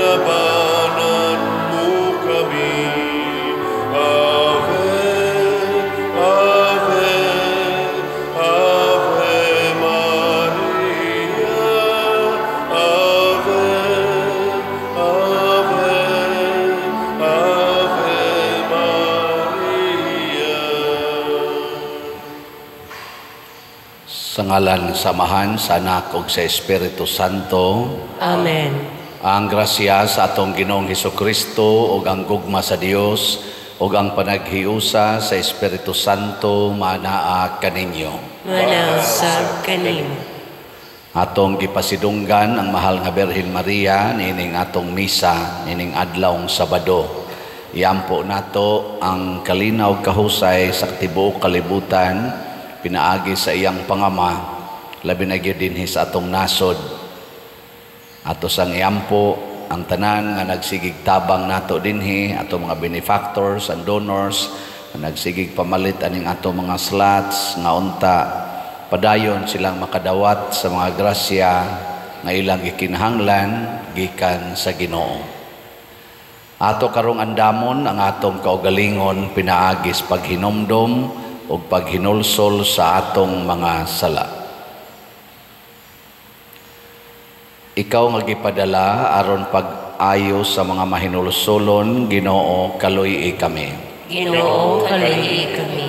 Labanan mo kami. Ave, Ave, Ave Maria. Ave, Ave, Ave Maria. Sa ngalan sa Amahan, sa Anak ug sa Espiritu Santo. Amen. Ang grasya sa atong Ginoong Hesukristo ug ang gugma sa Dios ug ang panaghiusa sa Espiritu Santo manaa kaninyo. Manausab kanimo. Atong gipasidunggan ang mahal nga Birhen Maria niining atong misa niining adlawng Sabado. Iampo nato ang kalinaw kahusay sa tibuok kalibutan pinaagi sa iyang pangama, labi na gyud dinhi sa atong nasod. Ato sang iampo ang tanan nga nagsigig tabang nato dinhi, ato mga benefactors and donors nga nagsigig pamalit aning ato mga slots nga unta padayon silang makadawat sa mga grasya nga ilang gikinahanglan gikan sa Ginoo. Ato karong andamon ang atong kaugalingon pinaagi sa paghinumdom ug paghinulsol sa atong mga sala. Ikaw nga gipadala aron pag-ayo sa mga mahinulsolon, Ginoo, kaluy-i kami. Ginoo, kaluy-i kami.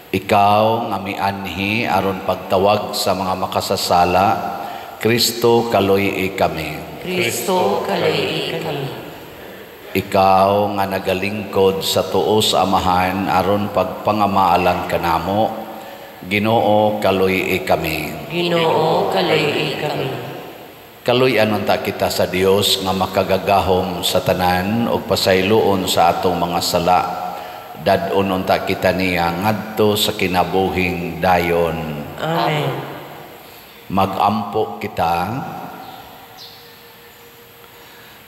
Ikaw nga mianhi aron pagtawag sa mga makasasala, Kristo, kaluy-i kami. Kristo, kaluy-i kami. Ikaw nga nagalingkod sa tuo sa Amahan aron pagpangamaalan kanamo, Ginoo, kaluy-i kami. Ginoo, kaluy-i kami. Kaluy-an unta kita sa Dios nga makagagahom sa tanan ug pasayloon sa atong mga sala. Dad-on unta kita niya ngadto sa kinabuhing dayon. Amen. Magampo kita.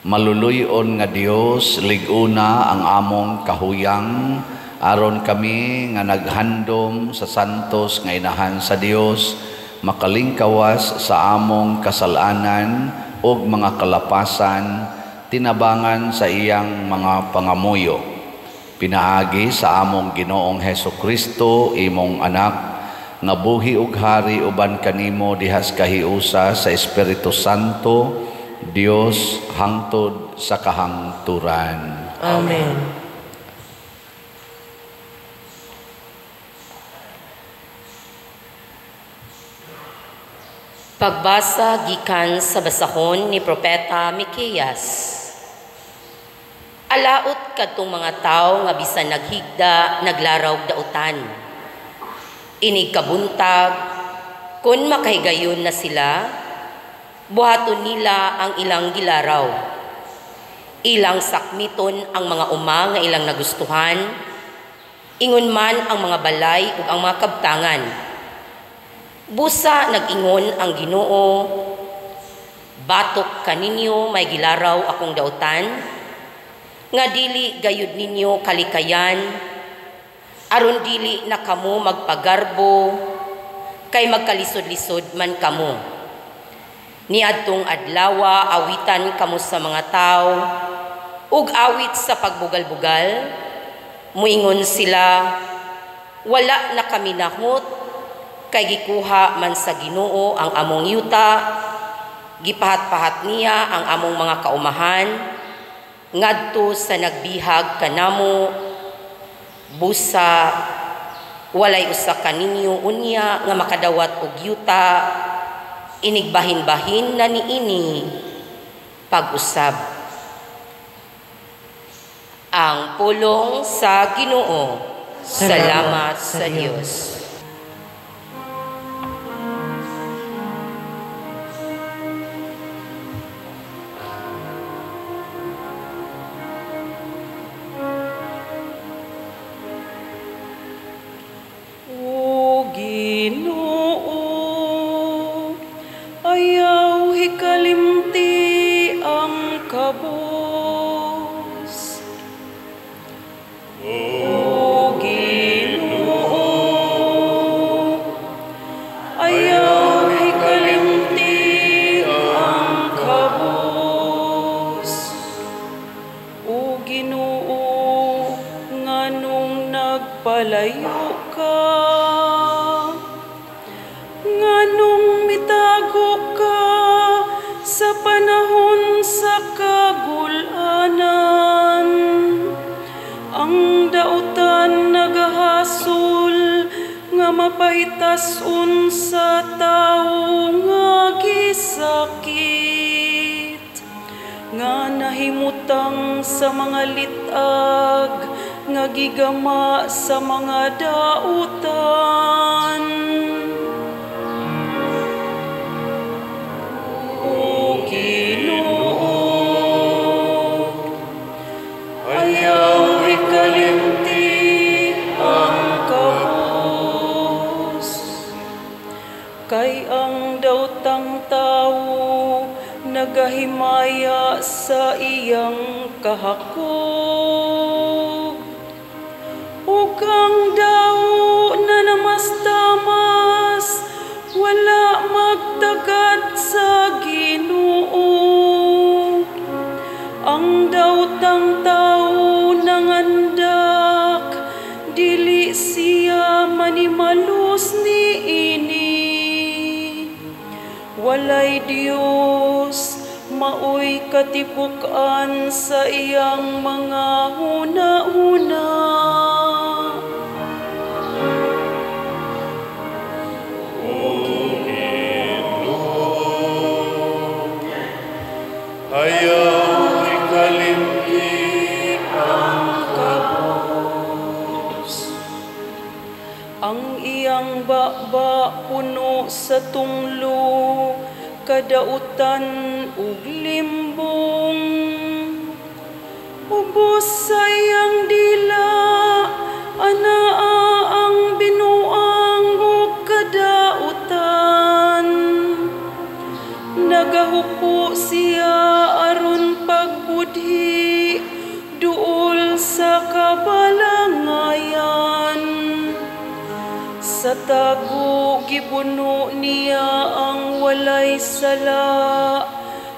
Maluluy-on nga Dios, lig-una ang among kahuyang aron kami nga naghandom sa santos nga inahan sa Dios, makalingkawas sa among kasalanan ug mga kalapasan, tinabangan sa iyang mga pangamuyo. Pinaagi sa among Ginoong Hesukristo, imong anak, nga buhi ug hari uban kanimo dihas kahiusa sa Espiritu Santo, Dios hangtod sa kahangturan. Amen. Pagbasa gikan sa basahon ni Propeta Miqueas. Alaot kadtong mga tawo nga bisan naghigda, naglaraw dautan. Inig kabuntag, kun makahigayon na sila, buhaton nila ang ilang gilaraw. Ilang sakmiton ang mga uma nga ilang nagustuhan, ingon man ang mga balay ug ang mga kabtangan. Busa nag-ingon ang Ginoo, batok kaninyo may gilaraw akong dautan, nga dili gayud ninyo kalikayan, aron dili na kamo magpagarbo, kay magkalisod-lisod man kamo. Niadtong adlawa awitan kamo sa mga tao, ug awit sa pagbugal-bugal, muingon sila, wala na kami nahot, kay gikuha man sa Ginoo ang among yuta, gipahat-pahat niya ang among mga kaumahan, ngadto sa nagbihag kanamo, busa walay usa kaninyo unya nga makadawat og yuta, inigbahin-bahin na niini pag-usab. Ang pulong sa Ginoo. Salamat sa Dios. O Ginoo, ayaw hikalimti ang kabos. O Ginoo, nagpalayo ka? Nganong mitago ka sa panahon sa kagulanan? Ang dautan nagahasol nga mapahitason sa tawo nga gisakit, nga nahimutang sa mga litag, nga gigama sa mga dautan. O Ginoo, ayaw ikalimti ang kabus, kay ang daotang tawo nagahimaya sa iyang kahakog, ug ang daw na namastamas wala magtagad sa Ginoo. Ang daotang tawo nangandak, dili siya manimalos niini. Walay Dios, maoy katipuk-an sa iyang mga huna-huna. O Ginoo, ayaw ikalimti ang kabus. Ang iyang baba puno sa tunglo, kadautan ug limbong. Ubos sa iyang dila, anaa ang binuang ug kadautan. Nagahupo siya aron pagbudhi, duol sa kabalangayan. Sa tago gibuno niya ang walay sala,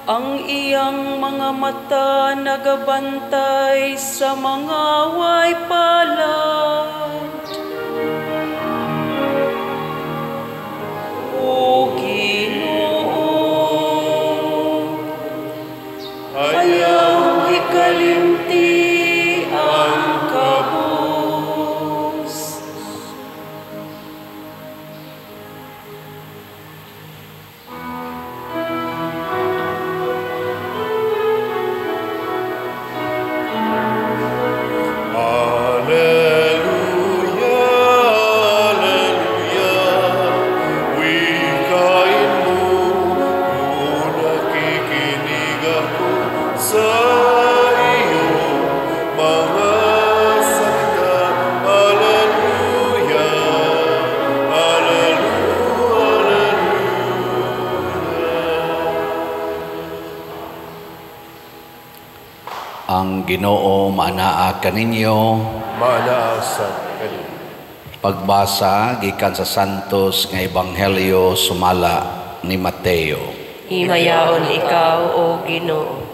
ang iyang mga mata nagabantay sa mga way palad. O Ginoo, ayaw ikalimti ang kabus. Alleluia, alleluia, wikain mo kung nakikinig ako sa iyong mga salita. Alleluia, alleluia, alleluia. Ang Ginoo maanaa kaninyo. Maanaa sad kaninyo. Pagbasa gikan sa Santos nga Ebanghelyo sumala ni Mateo. Himayaon ikaw, o Ginoo.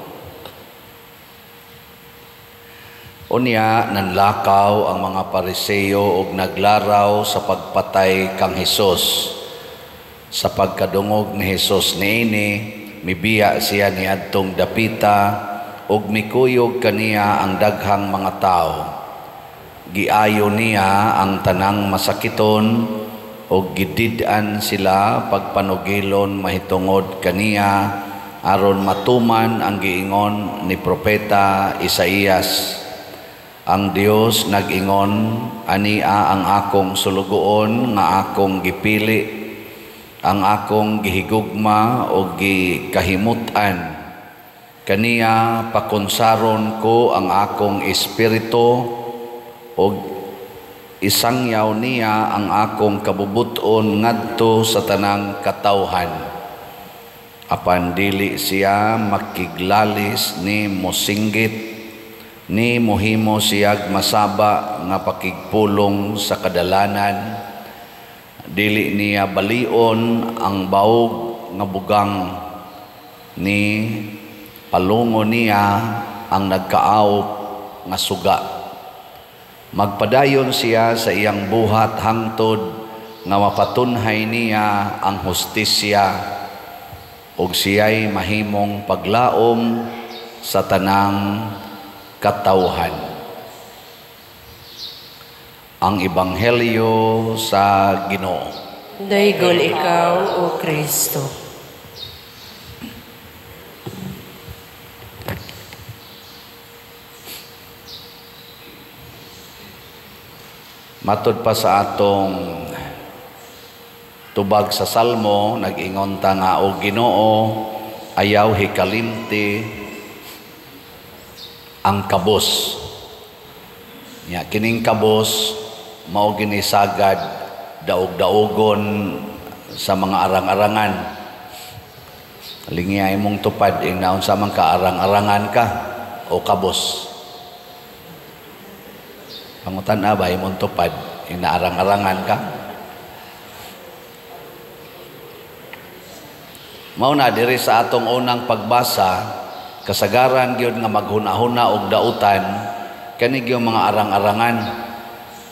Unya nanlakaw ang mga Pariseo og naglaraw sa pagpatay kang Hesus. Sa pagkadungog ni Hesus niini, mibiya siya niadtong dapita ug mikuyog kaniya ang daghang mga tawo. Giayo niya ang tanang masakiton ug gidid-an sila pagpanugilon mahitungod kaniya aron matuman ang giingon ni propeta Isaías. Ang Dios nag-ingon, ania ang akong sulugoon nga akong gipili, ang akong gihigugma o gikahimut-an. Kaniya pakonsaron ko ang akong espiritu og isangyaw niya ang akong kabubuton ngadto sa tanang katawhan. Apan dili siya makiglalis ni mosinggit, ni mohimo siyag masaba nga pakigpulong sa kadalanan. Dili niya balion ang baog nga bugang, ni palungo niya ang nagkaawop nga suga. Magpadayon siya sa iyang buhat hangtod nga mapatunhay niya ang hustisya ug siya'y mahimong paglaom sa tanang katawhan. Ang Ebanghelyo sa Ginoo. Daygon ikaw, O Kristo. Matod pa sa atong tubag sa Salmo, nag-ingon ta nga, O Ginoo, ayaw hikalimti ang kabos. Nya kining kabos mao gini sagad daog-daogon sa mga arang-arangan. Lingiya imong tupad ing naunsa man ka arang-arangan ka o kabos. Pangutan-a ba imong tupad ing naarang-arangan ka? Mao na diri sa atong unang pagbasa, kasagaran gyud nga maghuna-huna og dautan kani gyud mga arang-arangan.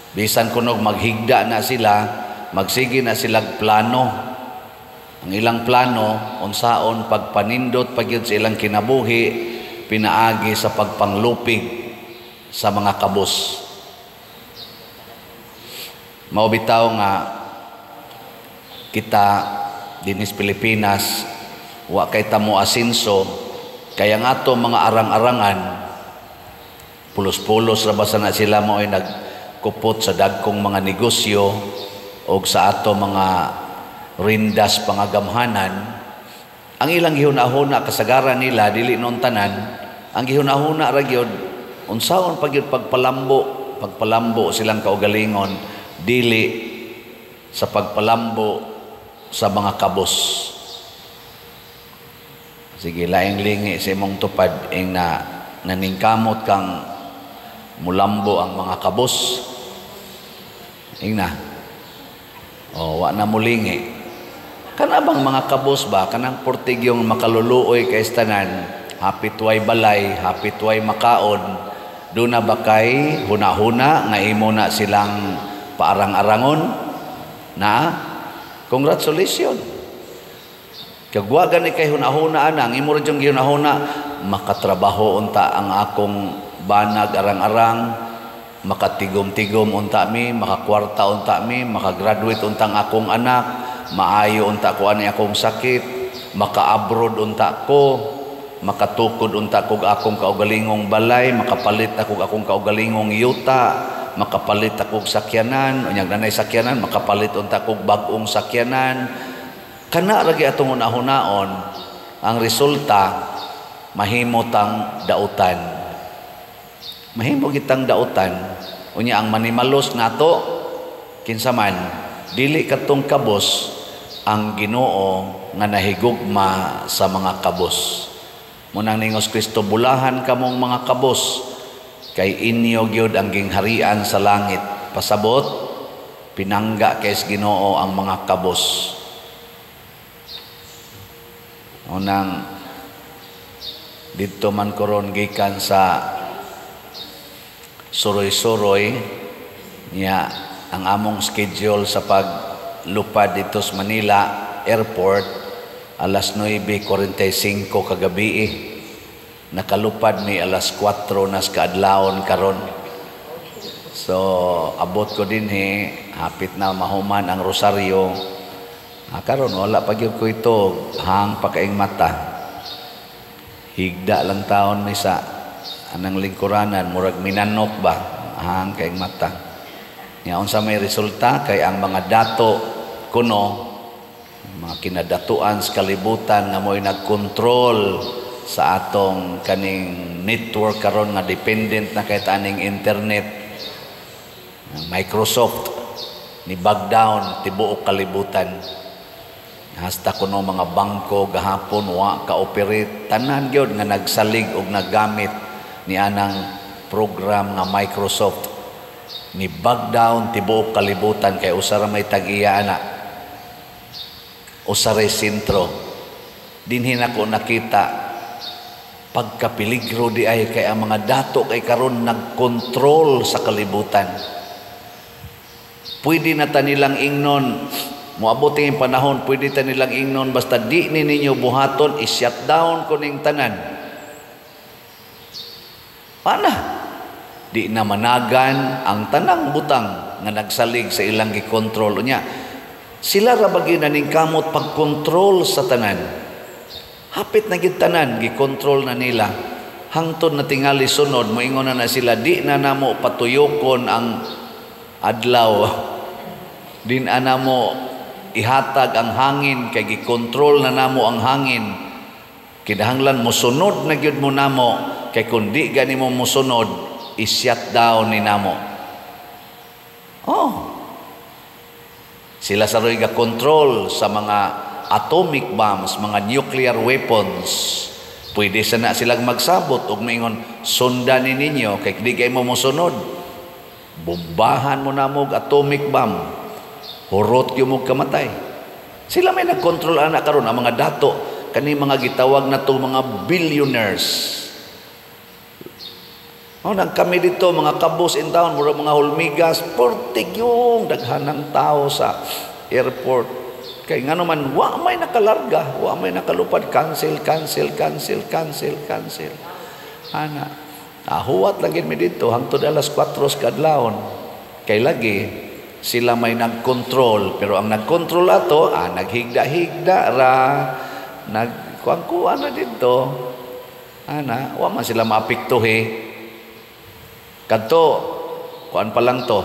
Bisan kunog maghigda na sila, magsige na silag plano. Ang ilang plano unsaon pagpanindot pagyud sa ilang kinabuhi pinaagi sa pagpanglupig sa mga kabos. Mao bitaw nga kita dinhi sa Pilipinas wa kay ta mo asenso, kaya nga ato mga arang-arangan pulos-pulos ra basta na sila mo ay nagkupot sa dagkong mga negosyo og sa ato mga rindas pangagamhanan. Ang ilang gihuna-huna kasagaran nila dili noon tanan, ang gihuna-huna ra gyud unsaon pa gyud pagpalambo, pagpalambo silang kaugalingon dili sa pagpalambo sa mga kabos. Sige, laing lingi sa imong tupad ing na naningkamot kang mulambo ang mga kabos. Ing na. O, wa na mulingi. Kana bang mga kabos ba kanang portigyong makaluluoy kay tanan, hapit way balay, hapit way makaon, do na ba kay huna-huna nga imo na silang paarang-arangon? Na congratulations. Kagwa gani kay hunahuna ana, ang imo ra jung gihunahuna, makatrabaho unta ang akong banag arang-arang, makatigom-tigom unta mi, makakwarta unta mi, makagraduate unta ang akong anak, maayo unta ko ani akong sakit, maka-abroad unta ko, makatukod unta kog akong kaugalingong balay, makapalit ako akong kaugalingong yuta, makapalit akong sakyanan, unyag nanay sakyanan, makapalit unta kog bag-ong sakyanan. Kana ra gyud atong hunahunaon, ang resulta mahimo tang dautan. Mahimo gitang dautan. Unya ang manimalos nato kinsa man, dili katong kabos ang Ginoo nga nahigugma sa mga kabos. Munang ningos Kristo, bulahan kamong mga kabos kay inyo gyud ang gingharian sa langit. Pasabot, pinangga kay Ginoo ang mga kabos. Unang didto man koron gikan sa suroy-suroy niya ang among schedule sa paglupad dito sa Manila Airport alas 9:45 kagabi. Nakalupad mi alas 4 nas kaadlawon karon. So abot ko dinhi, hapit na mahuman ang rosaryo. Karon wala pa gyud ko ito, hang pa kaing mata. Higda lang taon mi sa anang lingkuranan, murag minanok ba, hang kaing mata. Nya unsa may resulta kay ang mga dato kuno, mga kinadatuan sa kalibutan nga mo'y nagkontrol sa atong kaning network karon nga dependent na kay aning internet. Microsoft ni bag down tibuok kalibutan. Hasta kuno mga bangko gahapon wa ka-operate, tanan gyud nga nagsalig og naggamit ni anang program nga Microsoft ni bag down tibuok kalibutan kay usa ra may tag-iya ana, usa ra sentro. Dinhi nako nakita Pagkapeligro di ay kay ang mga dato kay karon nagkontrol sa kalibutan. Pwede na ta nilang ingnon, moabot ang panahon, pwede ta nilang ingnon basta di ni ninyo buhaton, i-shutdown ko ning tanan. Pana? Di na managan ang tanang butang nga nagsalig sa ilang gikontrol unya. Sila ra ba gyud ning kamot pagkontrol sa tanan? Hapit na gid tanan gikontrol na nila. Hangtod na tingali sunod moingon na na sila, di na namo patuyokon ang adlaw. Di na namo ihatag ang hangin kay gikontrol na namo ang hangin. Kinahanglan mosunod na gyud mo namo kay kun di gani mo mosunod, i-shut down ni namo. Oh. Sila sa roy ga-control sa mga atomic bombs, mga nuclear weapons. Pwede sana silang magsabot og maingon, sundan ni ninyo kay di kay mo mosunod. Bombahan mo namo og atomic bomb. Hurot gyud mo kamatay. Sila may nagkontrol ana karon ang mga dato kani mga gitawag na to mga billionaires. Oh, nang kami dito mga kabos in town, mura mga hulmigas, pertig yung daghanang tao sa airport. Kay ngano man wa may nakalarga, wa may nakalupad, cancel, cancel, cancel, cancel, cancel. Ana, ahuwat lang gid mi dito hangtod alas 4 sa kadlawon. Kay lagi sila may nagkontrol, pero ang nagkontrol ato, naghigda-higda ra, nagkuan-kuan na dito. Ana, wa man sila maapektuhi. Kadto, kuan pa lang to,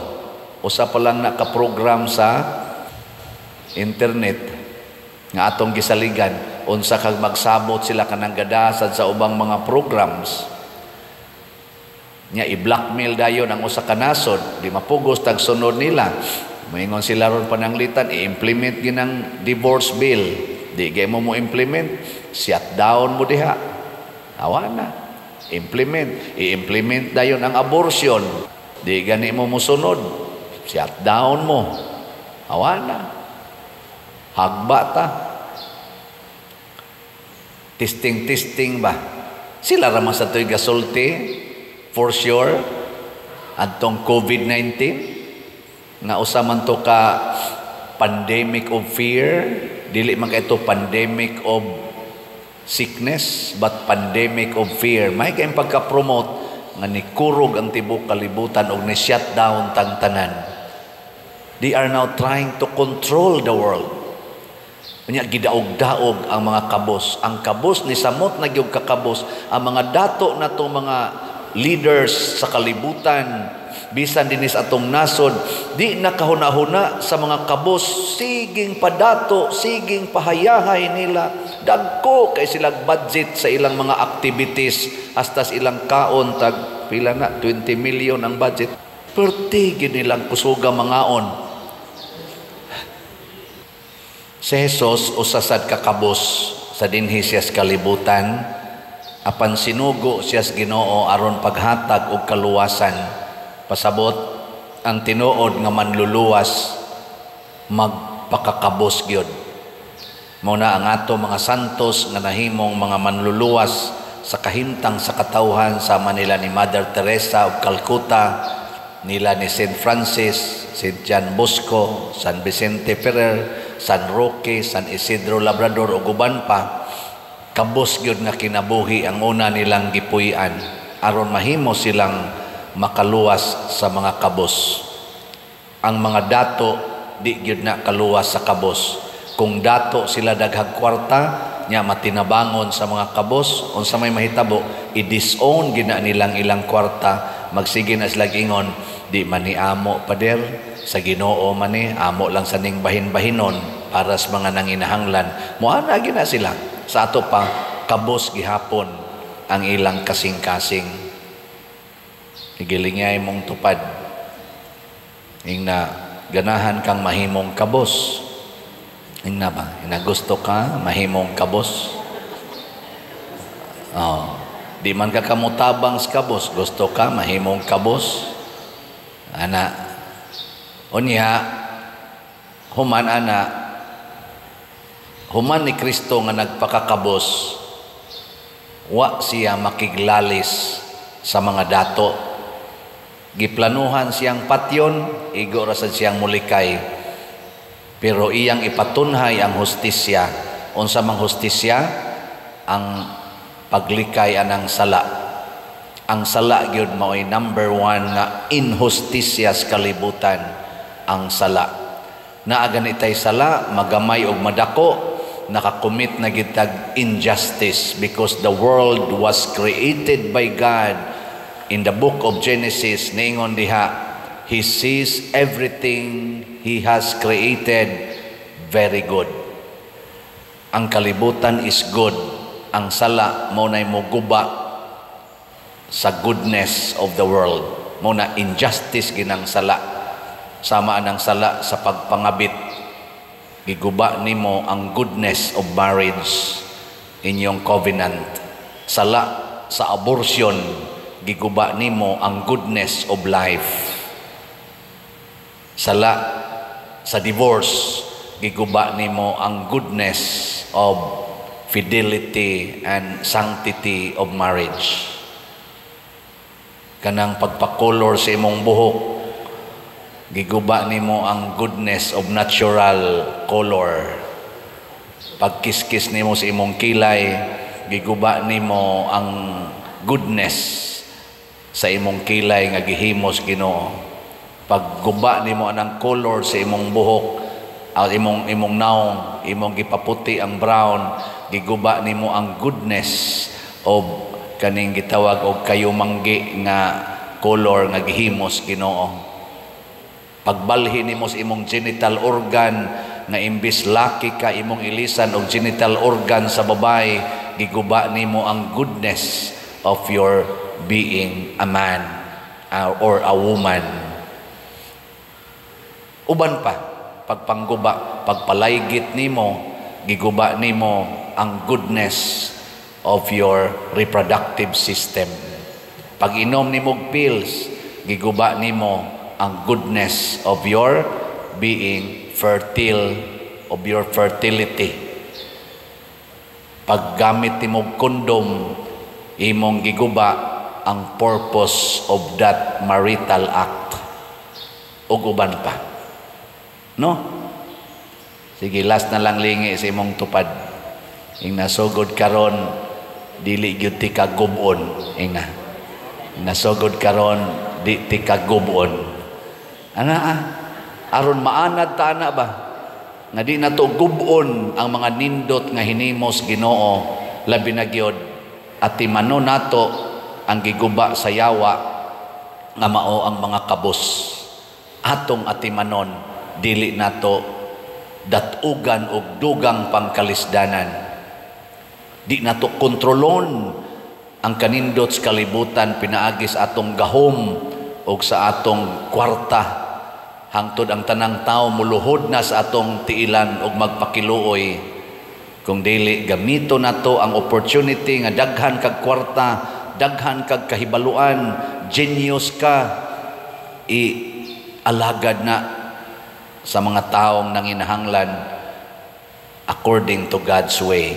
usa pa lang nakaprogram sa internet nga atong gisaligan, unsa kag magsabot sila kanang gadasad sa ubang mga programs. Nya i-blackmail dayon ang usa ka nasod, di mapugos tag sunod nila. Moingon sila ron pananglitan, i-implement ginang divorce bill. Di gay mo implement, shut down mo diha. Awa na. Implement, i-implement dayon ang abortion. Di gani mo mosunod, shut down mo. Awa na. Hagba ta. Testing-testing ba? Sila ra man sa to'y gasulti, for sure, adtong COVID-19, nga usa man to ka pandemic of fear, dili man kay ito pandemic of sickness, but pandemic of fear. May kayong pagka-promote nga nikurog ang tibuok kalibutan og ni-shutdown tang tanan. They are now trying to control the world. Unya gidaog-daog ang mga kabos. Ang kabos ni samot na gyud kakabos. Ang mga dato na to mga leaders sa kalibutan, bisan dinis atong nasod, di nakahuna-huna sa mga kabos, siging padato, siging pahayahay nila. Dagko kay silang budget sa ilang mga activities, hasta sa ilang kaon tag pila na 20 million ang budget. Perti gyud nilang kusuga mangaon. Si Jesus usasad kakabos sa dinhi siya sa kalibutan, apan sinugo siya sa Ginoo aron paghatag og kaluwasan. Pasabot ang tinuod nga manluluwas magpakakabos gyud. Mao na ang ato mga santos nga nahimong mga manluluwas sa kahimtang sa katawhan, sama nila ni Mother Teresa of Calcutta, nila ni Saint Francis, Saint John Bosco, San Vicente Ferrer, San Roque, San Isidro Labrador ug uban pa. Kabos gyud nga kinabuhi ang una nilang gipuy-an aron mahimo silang makaluwas sa mga kabos. Ang mga dato di gyud na kaluwas sa kabos. Kung dato sila daghag kwarta nya matinabangon sa mga kabos, unsa may mahitabo, i-disown gyud na nilang ilang kwarta, magsige na sila ingon, di man ni amo pader sa Ginoo man ni amo lang sa ning bahin-bahinon para sa mga nanginahanglan. Moana gyud na sila. Sa ato pa kabos gihapon ang ilang kasing-kasing. Gilingay mong tupad. Ingna ganahan kang mahimong kabos. Ingna ba? Ingna gusto ka mahimong kabos? Oh, di man ka kamutabang sa kabos, gusto ka mahimong kabos? Ana, unya human ana, human ni Kristo nga nagpakakabos, Wa siya makiglalis sa mga dato. Giplanuhan siyang patyon, igo ra sad siyang mulikay. Pero iyang ipatunhay ang hustisya. Unsa mang hustisya? Ang paglikay anang sala. Ang sala gyud mao'y number one nga inhustisya sa kalibutan, ang sala. Naa gani tay sala, magamay og madako, nakakommit na gyud tag injustice because the world was created by God. In the book of Genesis, niingon diha, He sees everything He has created very good. Ang kalibutan is good. Ang sala mao nay moguba sa goodness of the world. Mao na injustice ginang sala. Sama ang sala sa pagpangabit. Giguba nimo ang goodness of marriage, inyong covenant. Sala sa abortion, giguba nimo ang goodness of life. Sala sa divorce, giguba nimo ang goodness of fidelity and sanctity of marriage. Kanang pagpakolor sa imong buhok, giguba nimo ang goodness of natural color. Pagkiskis nimo sa imong kilay, giguba nimo ang goodness sa imong kilay nga gihimos Ginoo. Pagguba nimo anang color sa imong buhok, ang imong naong, imong gipaputi ang brown, giguba nimo ang goodness of kaning gitawag og kayumanggi nga color nga gihimos Ginoo. Pagbalhi nimo sa imong genital organ nga imbis laki ka, imong ilisan og genital organ sa babae, giguba nimo ang goodness of your being a man or a woman. Uban pa, pagpangguba, pagpalaygit nimo, giguba nimo ang goodness of your reproductive system. Pag inom nimo og pills, giguba nimo ang goodness of your being fertile, of your fertility. Paggamit nimo og condom, imong giguba ang purpose of that marital act. Ug uban pa. No? Sige, last na lang, lingi sa imong tupad. Ing nasugod karon, dili gyud ti kagubon. Ingna. Nasugod karon, di ti kagubon. Ana ah, aron maanad ta ana ba? Nga di na to gubon ang mga nindot nga hinimos Ginoo, labi na gyud atimanon nato ang giguba sa yawa nga mao ang mga kabus. Atong atimanon, dili nato datugan og dugang pangkalisdanan. Di nato kontrolon ang kanindot sa kalibutan pinaagi sa atong gahom og sa atong kwarta, hangtod ang tanang tao muluhod na sa atong tiilan og magpakiluoy. Kung dili, gamito nato ang opportunity nga daghan kag kwarta, daghan kag kahibaluan, genius ka, i alagad na sa mga taong nanginahanglan according to God's way.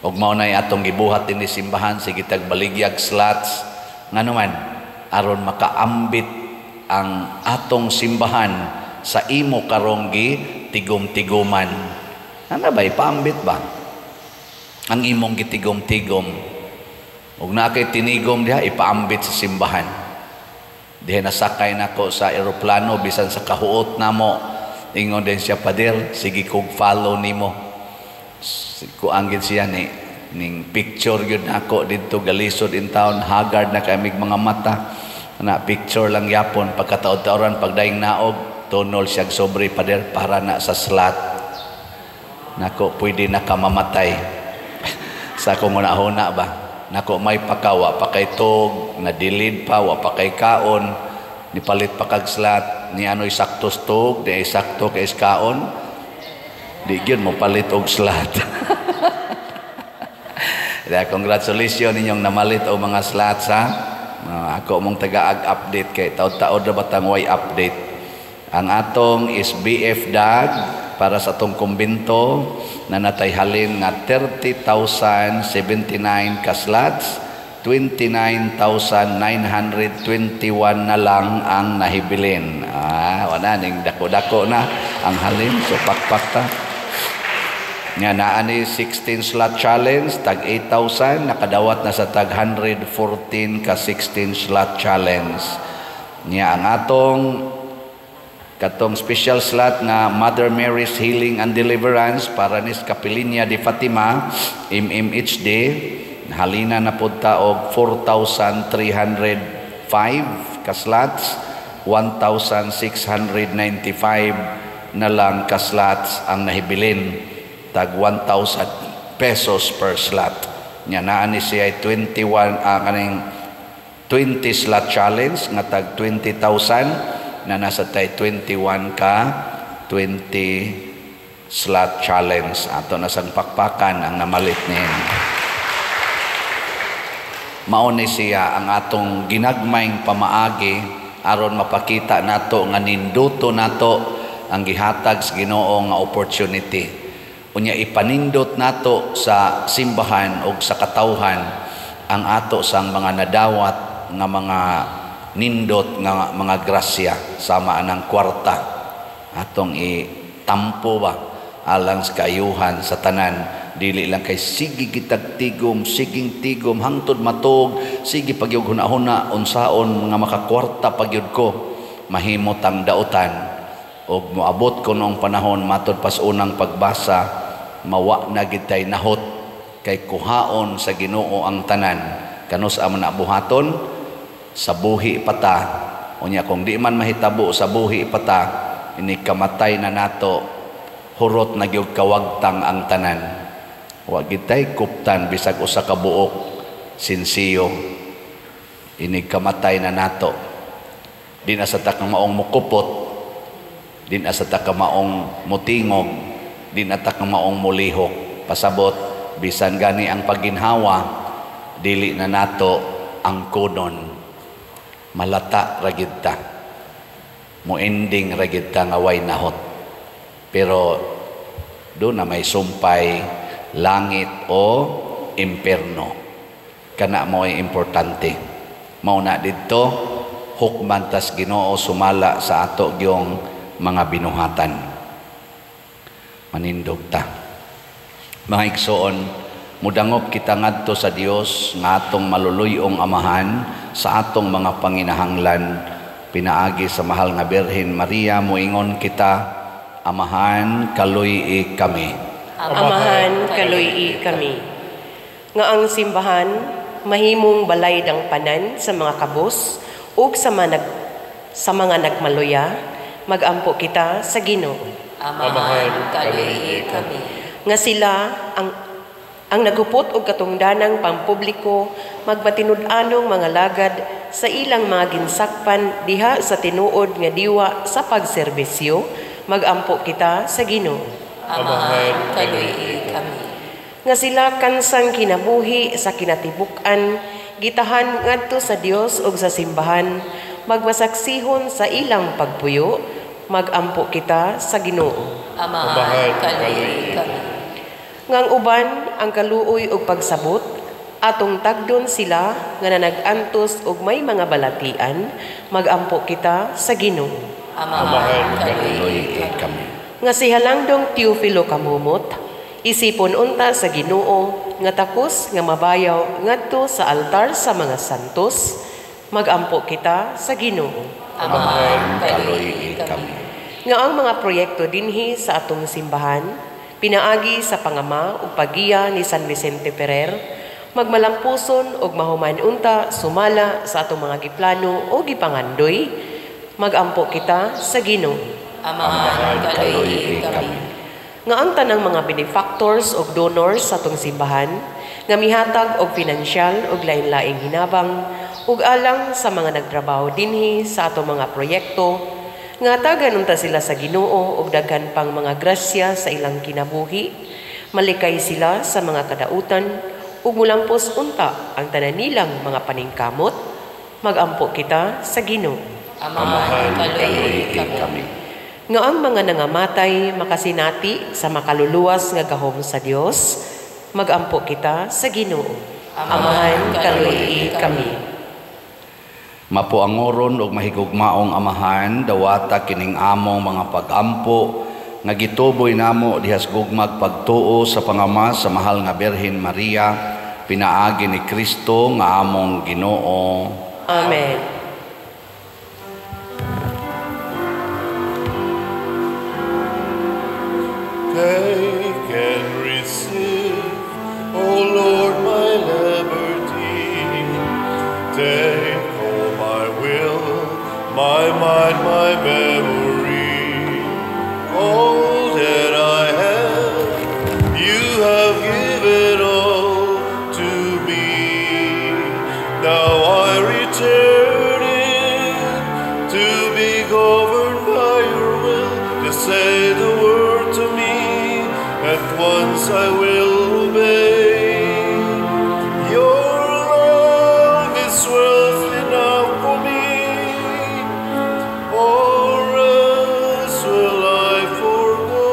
Ug mao nay atong gibuhat dinhi simbahan, sige tag baligyag slots, ngano man aron makaambit ang atong simbahan sa imo karong gi tigom-tiguman. Ana ba, ipaambit ba ang imong gitigom-tigom? Ug naa kay tinigom diha, ipaambit sa simbahan. Diha nasakay nako sa eroplano, bisan sa kahuot namo, ingon din siya, "Pader, sige kog follow nimo." Kuan gid siya ni ning picture gyud nako didto, galisod in town, haggard na kamig mga mata na picture lang yapon. Pagkataod-taoran, pagdaing naog, tunol siya, "Sobre, pader, para na sa slot nako, pwede na ka mamatay." Sa akong huna ba nako, may pakawa pa kay tug na dilid pa, wa pa kay kaon, nipalit pa kag slot ni ano'y sakto tug, di ay sakto kay kaon, di gyud mo palit og slot. Kaya congratulations ninyong namalit og mga slots ha. Ako mong taga-update kay taod-taod na batang way update. Ang atong is BF Dag. Para sa atong kumbento na natay halin nga 30,079 ka slots, 29,921 na lang ang nahibilin. Wala ning dako-dako na ang halin, so pakpak ta. Nga naa ni 16 slot challenge tag 8,000, nakadawat na sa tag 114 ka 16 slot challenge. Nya ang atong katong special slot nga Mother Mary's Healing and Deliverance para nis Kapilinya de Fatima MMHD, halina na pud ta og 4,305 ka slots, 1,695 na lang ka slots ang nahibilin, tag 1,000 pesos per slot. Nya naa ni siya 21 kaning 20 slot challenge nga tag 20,000, na nasa tay 21 ka 20 slot challenge. Ato na sang pakpakan ang namalit niyan. Mao ni siya ang atong ginagmayng pamaagi aron mapakita nato nga ninduto nato ang gihatag sa Ginoo nga opportunity. Unya ipanindot nato sa simbahan og sa katawhan ang ato sang mga nadawat nga mga nindot nga mga grasya sama anang kwarta. Atong itampo ba alang sa kaayuhan sa tanan. Dili lang kay sige gitag tigom, siging tigom hangtod matog, sige pagyud huna-huna unsaon nga makakwarta pagyud ko, mahimot ang dautan. Og moabot ko noong panahon matod pas unang pagbasa, mawa na gid tay nahot kay kuhaon sa Ginoo ang tanan. Kanus amo na buhaton sa buhi pata. Unya kung di man mahitabo sa buhi pata, ini kamatay na nato, hurot na gyud kawagtang ang tanan. Wa gid tay kuptan bisag usa ka buok sinsiyo. Ini kamatay na nato. Di na sa ta ka maong mukupot, di na sa ta ka maong mutingog, di na ta ka maong mulihok. Pasabot, bisan gani ang pagginhawa, dili na nato ang kunon. Malata ra gid ta. Moending ra gid ta nga way nahot. Pero do na may sumpay langit o imperno. Kana mo ay importante. Mao na didto hukman tas Ginoo sumala sa ato gyong mga binuhatan. Manindog ta. Mga igsoon, mudangop kita ngadto sa Dios nga atong maluluy-ong Amahan sa atong mga panginahanglan pinaagi sa mahal nga Birhen Maria. Moingon kita, Amahan, kaluy-i kami. Amahan, kaluy-i kami. Nga ang simbahan mahimong balay dangpanan sa mga kabos ug sa mga nagmaluya, magampo kita sa Ginoo. Amahan, kaluy-i kami. Nga sila ang nagupot og katungdanang pampubliko magmatinud-anong mga lagad sa ilang mga ginsakpan diha sa tinuod nga diwa sa pagserbisyo, magampo kita sa Ginoo. Amahan, kaluy-i kami. Nga sila kansang kinabuhi sa kinatibuk-an, gitahan ngadto sa Dios ug sa simbahan, magmasaksihon sa ilang pagpuyo, magampo kita sa Ginoo. Amahan, kaluy-i kami. Nga ang uban ang kaluoy ug pagsabot, atong tagdon sila nga nanag-antos og may mga balatian, magampo kita sa Ginoo. Amahan, kaluy-i kami. Nga si Halangdong Teofilo Kamumot, isipon unta sa Ginoo nga takos nga mabayaw ngadto sa altar sa mga santos, magampo kita sa Ginoo. Amahan, kaluy-i kami. Nga ang mga proyekto dinhi sa atong simbahan, pinaagi sa pangama ug paggiya ni San Vicente Ferrer, magmalampuson ug mahuman unta sumala sa atong mga giplano o gipangandoy, magampo kita sa Ginoo. Amahan, kaluy-i kami. Nga ang tanang mga benefactors ug donors sa atong simbahan, nga mihatag og pinansyal ug lain-laing hinabang ug alang sa mga nagtrabaho dinhi sa atong mga proyekto, nga hatagan unta sila sa Ginoo og daghan pang mga grasya sa ilang kinabuhi, malikay sila sa mga kadautan ug mulampos unta ang tanan nilang mga paningkamot, magampo kita sa Ginoo. Amahan, kaluy-i kami. Nga ang mga nangamatay makasinati sa makaluluwas nga gahom sa Dios, magampo kita sa Ginoo. Amahan, kaluoyi kami. Mapuangoron og mahigugmaong Amahan, dawata kining among mga pagampo nga gituboy namo dihas gugmag pagtuo sa pangama sa mahal nga Birhen Maria, pinaagi ni Kristo nga among Ginoo. Amen. Take and receive, O Lord, my liberty. Take all my will, my mind, my memory. All that I have, you have given all to me. Now I return it to be governed by your will, to say the word to me, at once I will obey. Your love is wealth enough for me, or else will I forgo.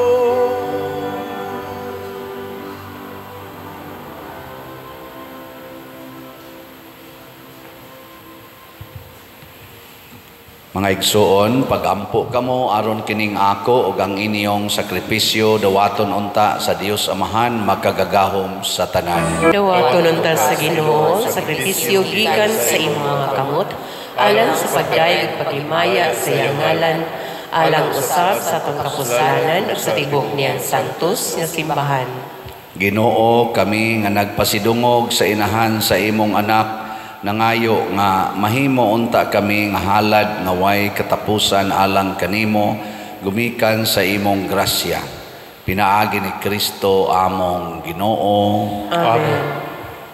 Mga igsuon, pagampo kamo aron kining ako ug ang inyong sakripisyo dawaton unta sa Dios Amahan makagagahom sa tanan. Dawaton unta sa Ginoo sakripisyo gikan sa imong mga kamot, alang sa pagdayeg ug paglimaya sa iyang ngalan, alang usab sa atong kapuslanan ug sa tibuok niyang santos nga simbahan. Ginoo, kami nga nagpasidungog sa inahan sa imong anak, nangayo nga mahimo unta kami nga halad nga way katapusan alang kanimo, gumikan sa imong grasya. Pinaagi ni Kristo among Ginoo. Amen.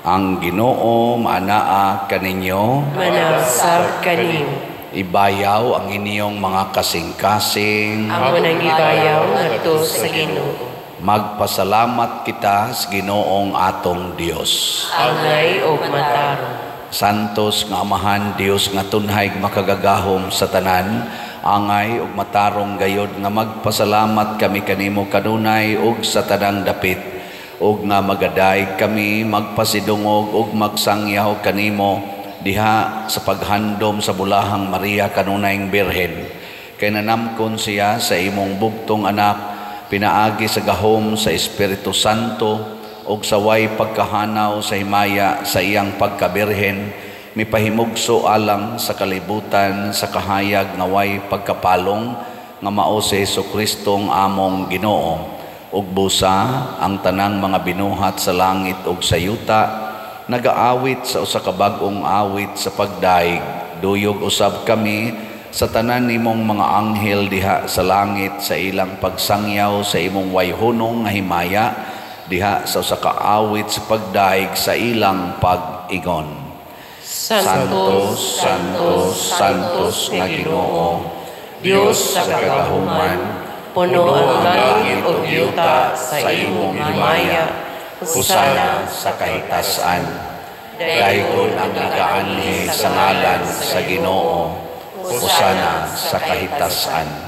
Ang Ginoo maanaa kaninyo. Manasab kanimo. Ibayaw ang inyong mga kasing-kasing. Amo nang ibayaw ngadto sa Ginoo. Magpasalamat kita sa Ginoong atong Dios. Angay og matarong. Santos nga Amahan, Dios nga tunhay makagagahom sa tanan, angay ug matarong gayod nga magpasalamat kami kanimo kanunay ug sa tanang dapit, ug nga magaday kami magpasidungog ug magsangyaw kanimo diha sa paghandom sa bulahang Maria kanunayng Birhen. Kay nanamkon siya sa imong bugtong anak, pinaagi sa gahom sa Espiritu Santo og sa way pagkahanaw sa himaya sa iyang pagkabirhen, mipahimugso alang sa kalibutan sa kahayag nga way pagkapalong nga mao si Hesus-Kristong among Ginoo. Ug busa ang tanang mga binuhat sa langit ug sa yuta nagaawit sa usa ka bag-ong awit sa pagdaig. Duyog usab kami sa tanan nimong mga anghel diha sa langit sa ilang pagsangyaw sa imong wayhunong nga himaya diha sa usa ka awit sa pagdaig sa ilang pag-ingon. Santos, Santos, Santos nga Ginoo, Dios sa kagahuman, puno ang langit ug yuta sa imong himaya. Hosana sa kahitasan. Daygon ang nagaanhi sa ngalan sa Ginoo. Hosana sa kahitasan.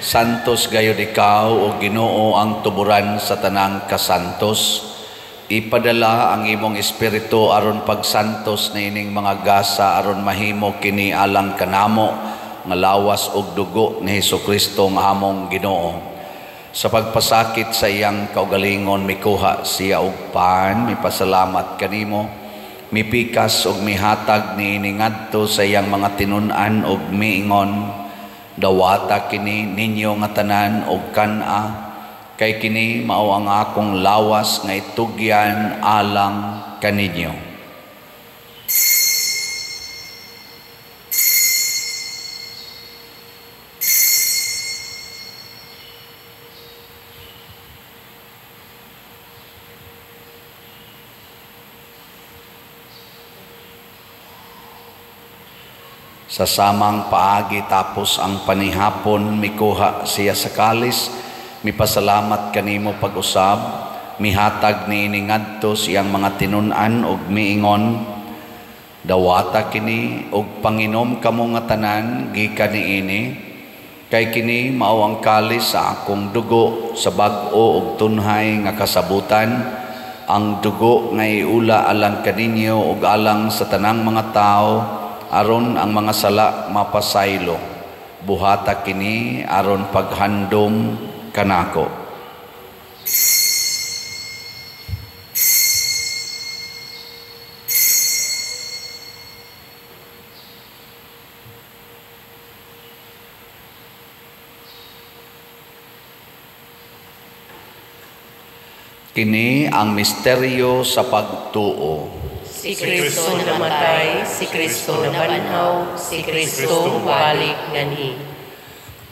Santos gayud ikaw o Ginoo ang tuburan sa tanang kasantos. Ipadala ang imong espiritu aron pagsantos niining mga gasa aron mahimo kini alang kanamo nga lawas ug dugo ni Hesukristo nga among Ginoo. Sa pagpasakit sa iyang kaugalingon mikuha siya og pan, mipasalamat kanimo, mipikas ug mihatag niini ngadto sa iyang mga tinun-an ug miingon, dawata kini ninyo nga tanan og kan-a, kay kini mao ang akong lawas nga itugyan alang kaninyo. Sa samang paagi tapos ang panihapon, mikuha siya sa kalis, mipasalamat kanimo pag-usab, mihatag niini ngadto siyang mga tinun-an ug miingon, Dawata kini og panginom kamo nga tanan gikan niini, kay kini mao ang kalis sa akong dugo sa bag-o og tunhay nga kasabutan, ang dugo nga iula alang kaninyo ug alang sa tanang mga tawo aron ang mga sala mapasaylo. Buhata kini aron paghandom kanako. Kini ang misteryo sa pagtuo. Si Kristo namatay, si Kristo nabanhaw, si Kristo balik nganhi.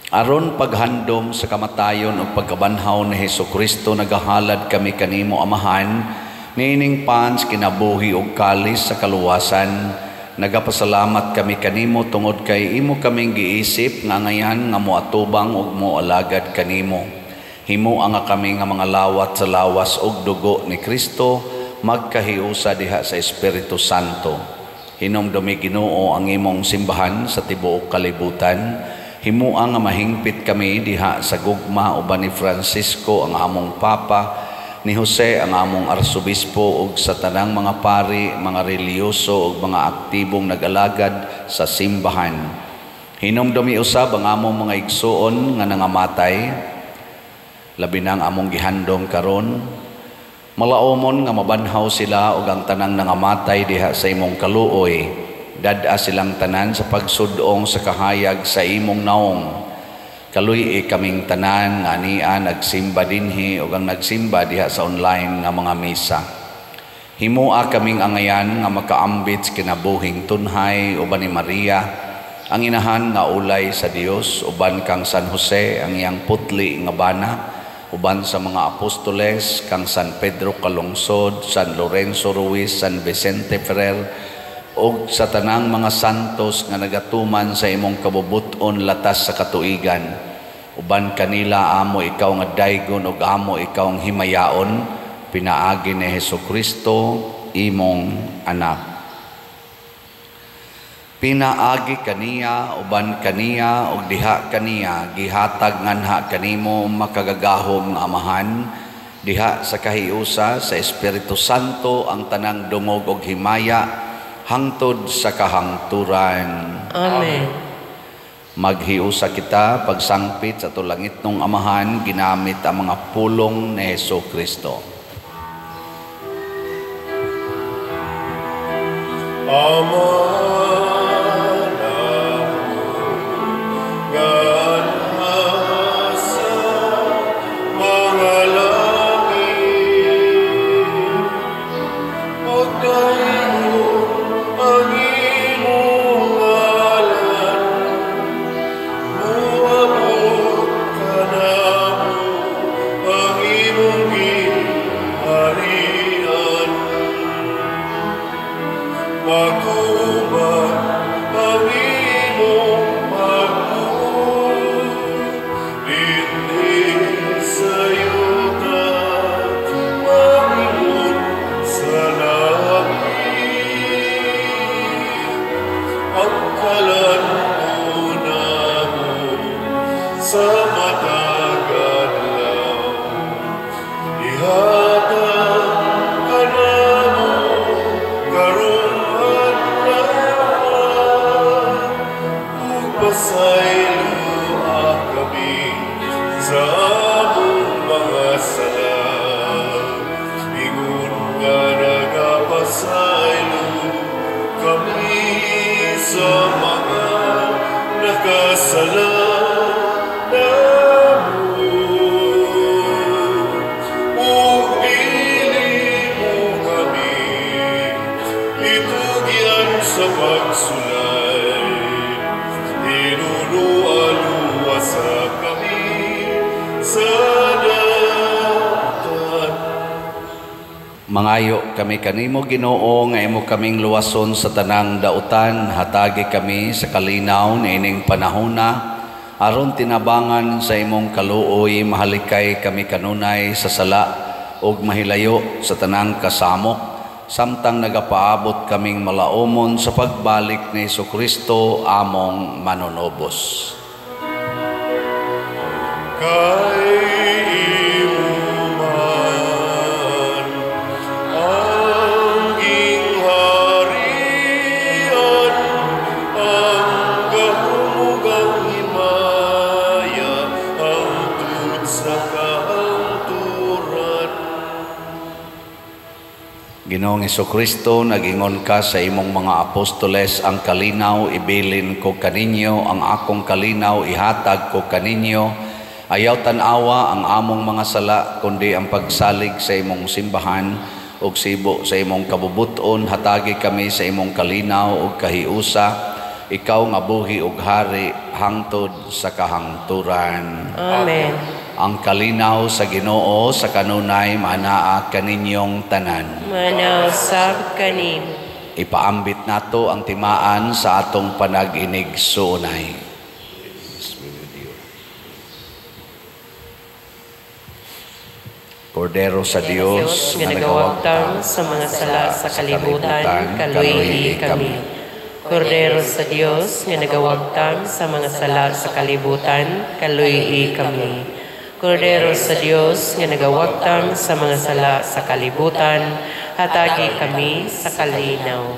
Aron paghandom sa kamatayon ug pagkabanhaw ni Hesukristo, nagahalad kami kanimo Amahan niining pans kinabuhi ug kalis sa kaluwasan. Nagapasalamat kami kanimo tungod kay imo kaming giisip nga ngayan nga moatubang ug moalagad kanimo. Himoa nga kami nga mga lawat sa lawas ug dugo ni Kristo, magkahiusa diha sa Espiritu Santo. Hinumdumi Ginoo ang imong simbahan sa tibuok kalibutan. Himoa nga mahingpit kami diha sa gugma uban ni Francisco ang among Papa, ni Jose ang among Arsobispo, ug sa tanang mga pari, mga relihiyoso ug mga aktibong nag-alagad sa simbahan. Hinumdumi usab ang among mga igsuon nga nangamatay, labi na ang among gihandom karon. Malaomon nga mabanhaw sila ug ang tanang nangamatay diha sa imong kaluoy. Dad-a silang tanan sa pagsudong sa kahayag sa imong naong. Kaluy-i kaming tanan nga ania nagsimba dinhi ug ang nagsimba diha sa online nga mga misa. Himoa kaming angayan nga makaambit sa kinabuhing tunhay uban ni Maria, ang inahan nga ulay sa Dios, uban kang San Jose ang iyang putli nga bana, uban sa mga apostoles kang San Pedro Calungsod, San Lorenzo Ruiz, San Vicente Ferrer, ug sa tanang mga santos nga nagatuman sa imong kabubut-on latas sa katuigan. Uban kanila amo ikaw nga daygon ug amo ikaw ang himayaon, pinaagi ni Hesukristo imong anak. Pinaagi kaniya, uban kaniya, ug diha kaniya, gihatag nganha kanimo makagagahom nga Amahan, diha sa kahiusa sa Espiritu Santo ang tanang dungog ug himaya hangtod sa kahangturan. Amen. Maghiusa kita pagsangpit sa atong langitnong Amahan ginamit ang mga pulong ni Hesukristo. Ama Mangayo kami kanimo Ginoo nga imo kaming luwason sa tanang dautan, hatagi kami sa kalinaw niining panahona aron tinabangan sa imong kaluoy, mahalikay kami kanunay sa sala ug mahilayo sa tanang kasamok samtang nagapaabot kaming malaumon sa pagbalik ni Hesukristo among manunubos. Kay imo man ang gingharian, ang gahom ug ang himaya, hangtod sa kahangturan. Ginoong Hesukristo, nag-ingon ka sa imong mga apostoles, ang kalinaw ibilin ko kaninyo, ang akong kalinaw ihatag ko kaninyo. Ayaw tan-awa ang among mga sala, kundi ang pagsalig sa imong simbahan ug sibo sa imong kabubuton. Hatagi kami sa imong kalinaw ug kahiusa, ikaw nga buhi ug hari hangtod sa kahangturan. Amen. Ang kalinaw sa Ginoo sa kanunay maanaa kaninyong tanan. Manaw sab kanimo. Ipaambit nato ang timaan sa atong panag-inig suunay. Kordero sa Dios nga nagawagtang sa mga sala sa kalibutan, kaluoy kami. Kordero sa Dios nga nagawagtang sa mga sala sa kalibutan, kaluoy kami. Kordero sa Dios nga nagawagtang sa mga sala sa kalibutan, hatagi kami sa kalinaw.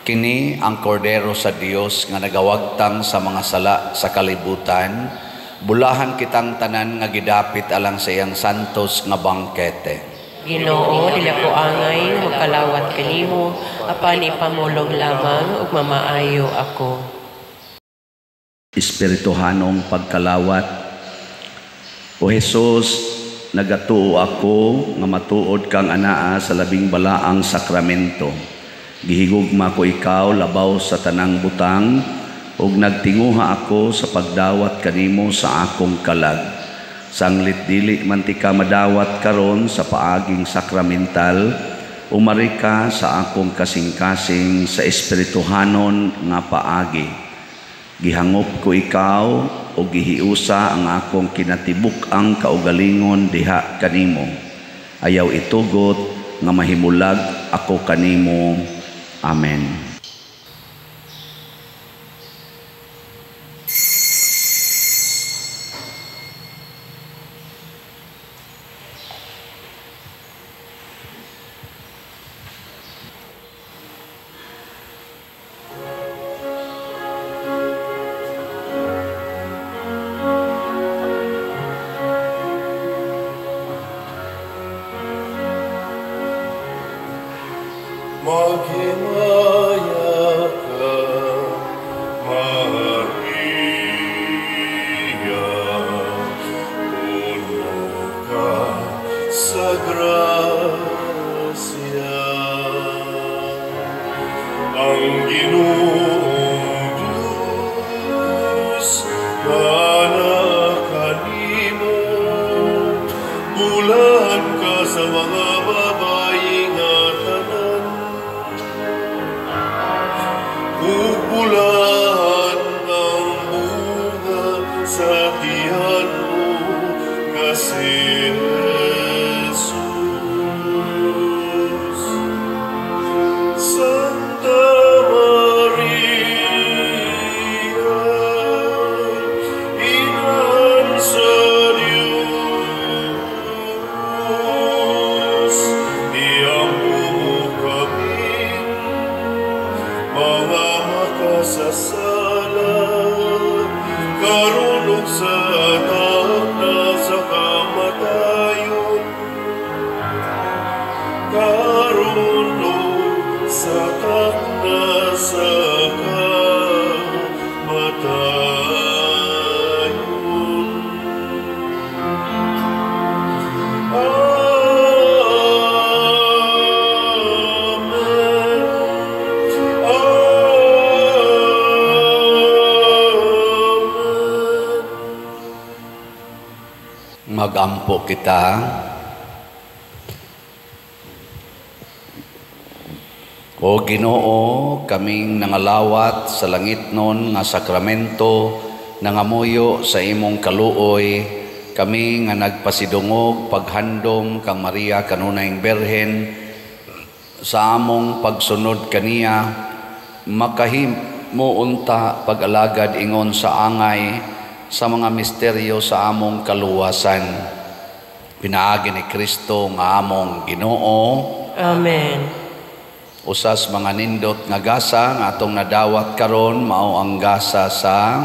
Kini ang kordero sa Dios nga nagawagtang sa mga sala sa kalibutan, bulahan kitang tanan nga gidapit alang sa iyang santos nga bangkete. Ginoo, dili ako angay makalawat kanimo, apan ipamulong lamang ug mamaayo ako. Espirituhanong pagkalawat. O Jesus, nagatuo ako nga matuod kang anaa sa labing balaang sakramento. Gihigugma ko ikaw labaw sa tanang butang, ug nagtinguha ako sa pagdawat kanimo sa akong kalag. Sanglit dili man ti ka madawat karon sa paaging sakramental, umari ka sa akong kasing-kasing sa espirituhanon nga paagi. Gihangop ko ikaw o gihiusa ang akong kinatibuk-ang kaugalingon diha kanimo. Ayaw itugot nga mahimulag ako kanimo. Amen. Maghimaya ka, Maria, puno ka sa grasya. Ang Ginoong Diyos naa kanimo, bulahan ka sa mga babayi nga tanan. Bulahan ang bunga sa tiyan mo nga si Jesus. Santa Maria, Inahan sa Diyos, iampo mo kaming mga makasasala, karon ug sa takna sa kamatayon, karon ug sa takna sa kamatayon. Amen. Amen. Magampo kita. O Ginoo, kaming nangalawat sa langitnon nga sakramento nangamuyo sa imong kaluoy, kami nga nagpasidungog paghandom kang Maria kanunayng Birhen sa among pagsunod kaniya, makahimo unta pag-alagad ingon sa angay sa mga misteryo sa among kaluwasan. Pinaagi ni Kristo nga among Ginoo. Amen. Usas mga nindot nga gasa nga atong nadawat karon mao ang gasa sa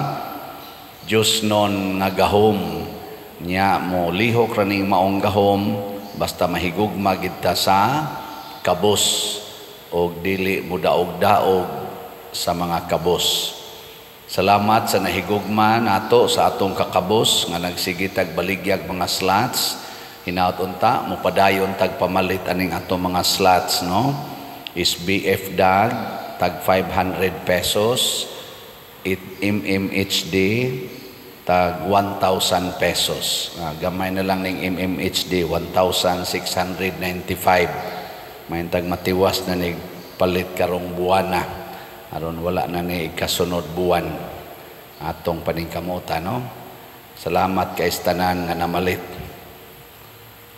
Dios non nga gahom. Nya mo lihok ra ning maong gahom basta mahigugma gid ta sa kabos og dili mo daog-daog sa mga kabos. Salamat sa nahigugma nato sa atong kakabos nga nagsige tag baligyag mga slots. Hinaut unta mo padayon tag pamalit aning atong mga slots, no? Is BF Dag tag 500 pesos, it MMHD tag 1,000 pesos. Gamay na lang ning MMHD 1,695. May tag matiwas na ni palit karong buwana. Aron wala na ni kasunod buwan atong paningkamuta, no? Salamat kay tanan nga namalit.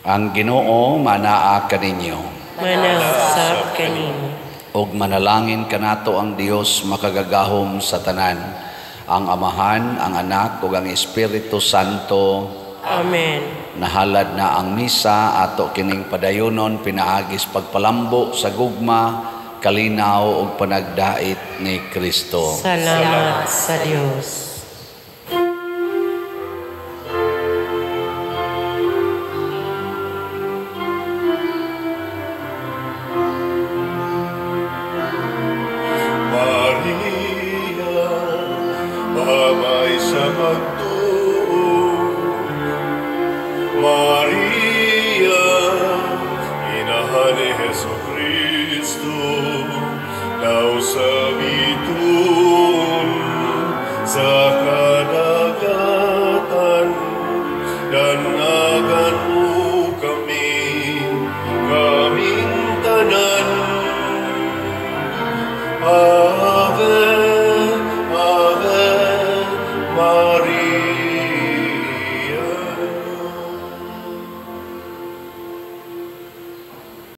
Ang Ginoo manaa kaninyo. Manasab kanimo. Og manalangin kanato ang Dios makagagahom sa tanan, ang Amahan, ang Anak ug ang Espiritu Santo. Amen. Nahalad na ang misa ato kining padayonon pinaagis pagpalambo sa gugma, kalinaw ug panagdait ni Kristo. Salamat sa Dios. Maria, babay sa magtuo. Maria, inahan ni Hesus Kristo, daw sa bituon sa